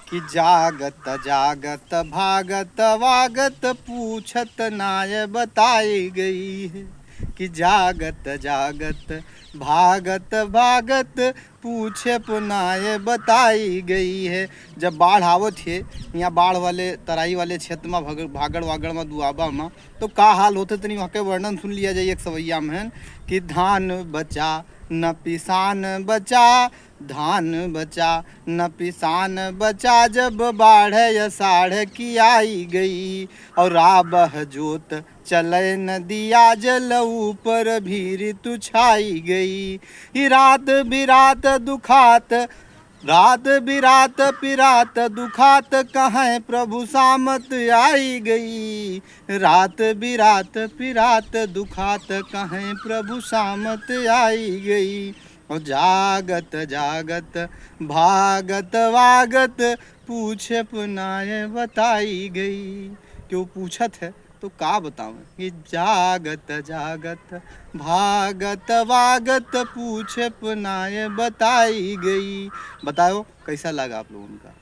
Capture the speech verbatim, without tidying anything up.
कि जागत जागत भागत वागत पूछत नाय बताई गई है। कि जागत जागत भागत भागत पूछे पुनाय बताई गई है। जब बाढ़ आवत है, यहाँ बाढ़ वाले, तराई वाले क्षेत्र में, भग-, भागड़ वागड़ में, दुआबा में, तो का हाल होते, तनी वहाँ के वर्णन सुन लिया जाए एक सवैया में। कि धान बचा न पिसान बचा, धान बचा न पिसान बचा, जब बाढ़ अषाढ़ की आई गई। और राबह जोत चले नदिया, जल ऊपर भी ऋतु छाई गई। ही रात बिरात दुखात, रात बिरात पिरात दुखात, कहें प्रभु सामत आई गई। रात बिरात पिरात दुखात, कहें प्रभु सामत आई गई। और जागत जागत भागत वागत पूछे पुनाय बताई गई। कि वो पूछत है तो का बतावें कि जागत जागत भागत वागत पूछे पुनाय बताई गई। बताओ कैसा लगा आप लोगन का?